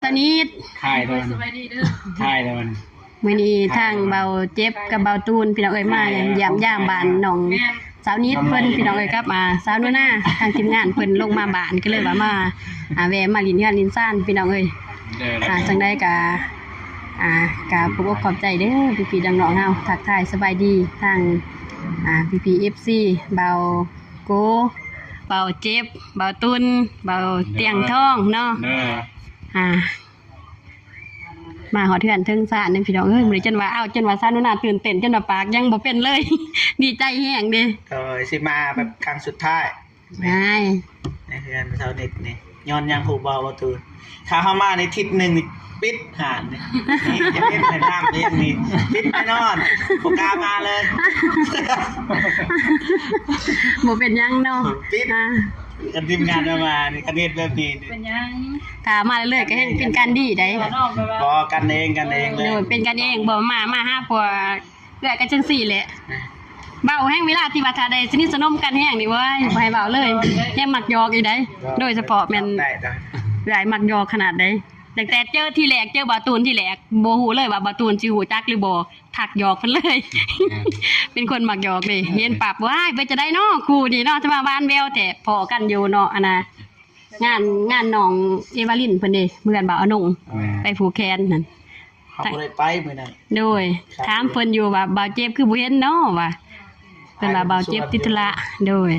ສະໜິດ ຖ່າຍແລ້ວ ສະບາຍດີເດີ ຖ່າຍແລ້ວ ມື້ນີ້ທາງເບົາເຈັບກັບເບົາຕູນ ພີ່ນ້ອງເອີຍ ມາຢ້ຽມຢາມບ້ານນ້ອງ ແມ່ນ ສາວນິດເພິ່ນ ພີ່ນ້ອງເອີຍ ກັບ ອ່າ ສາວໜູນາ ທາງທີມງານເພິ່ນລົງມາບ້ານ ກໍເລີຍວ່າມາ ອ່າ ແວ່ມາຫຼິ້ນເຮືອນຫຼິ້ນຊານ ພີ່ນ້ອງເອີຍ ເດີ ອ່າ ຈັ່ງໃດກໍ ອ່າ ກໍຂອບອົກຂອບໃຈເດີ ພີ່ໆນ້ອງໆເຮົາ ທັກທາຍສະບາຍດີທາງ ອ່າ ພີ່ໆເອັຟຊີ ເບົາໂກ ເບົາເຈັບ ເບົາຕຸນ ເບົາຕຽງທອງເນາະ ເດີ ອ່າ ມາຮອດເຮືອນເທິງຊານເດ້ ພີ່ນ້ອງເອີຍ ມື້ນີ້ຈົນວ່າ ອ້າວ ຈົນວ່າສາວໜູນາຕື່ນເຕັ້ນ ຈົນວ່າປາກຍັງບໍ່ເປັນເລີຍ ດີໃຈແຮງເດ້ ໂດຍ ຊິມາແບບຄັ້ງສຸດທ້າຍ ໃນເຮືອນສາວນິດນີ້ ຍ້ອນຫຍັງຮູ້ບໍ່ ບໍ່ຕູນ? ຖ້າເຮົາມາໃນທິດໜຶ່ງນີ້ ປິດຮ້ານນີ້ ນີ້ຈະເປັນແມ່ນ້ຳນີ້ ປິດແນ່ນອນ ບໍ່ກ້າມາເລີຍ ບໍ່ເປັນຫຍັງເນາະ ປິດ ອ່າ ຄັນທີມງານມາ ມານີ້ ຄັນເຮັດແບບນີ້ນີ້ ເປັນຫຍັງ? ຖ້າມາເລື້ອຍໆກໍແຮ່ງເປັນການດີໄດ໋ ບໍ່ ກັນເອງ ກັນເອງເລີຍ ໂດຍ ເປັນກັນເອງ ບໍ່ ມາ ມາຫາພວກເອື້ອຍກັນຈັ່ງຊີ້ແຫຼະ ເວົ້າແຮ່ງ ເວລາທີ່ວ່າຖ້າໄດ້ສະໜິດສະໜົມກັນແຮງນີ້ ໂອ້ຍ ບໍ່ໃຫ້ເວົ້າເລີຍ ແຮງມັກຫຍອກອີກໄດ໋ ໂດຍສະເພາະແມ່ນ ໄດ້ ໄດ້ ເອື້ອຍມັກຫຍອກຂະໜາດໃດ ຕັ້ງແຕ່ເຈີທີແລກ ເຈີບ່າວຕູນທີແລກ ບໍ່ຮູ້ເລີຍວ່າບ່າວຕູນຊິຮູ້ຈັກຫຼືບໍ່ ທັກຫຍອກເພິ່ນເລີຍ ເປັນຄົນມັກຫຍອກເດ້ ເຫັນປັບ ວ້າຍ ເປັນຈັ່ງໃດເນາະຄູ່ນີ້ເນາະ ຈະມາຫວານແວວແທ້ ພໍ້ກັນຢູ່ເນາະ ອັນນ່າ ງານ ງານນ້ອງເອວາລິນເພິ່ນເດ້ ເພື່ອນບ່າວອານົງ ແມ່ນ ໄປຜູກແຂນຫັ້ນ ເຮົາບໍ່ໄດ້ໄປມື້ນັ້ນ ໂດຍ ຖາມເພິ່ນຢູ່ວ່າ ບ່າວເຈັບຄືບໍ່ເຫັນເນາະວ່າ ເພິ່ນວ່າ ບ່າວເຈັບຕິດທຸລະ ໂດຍ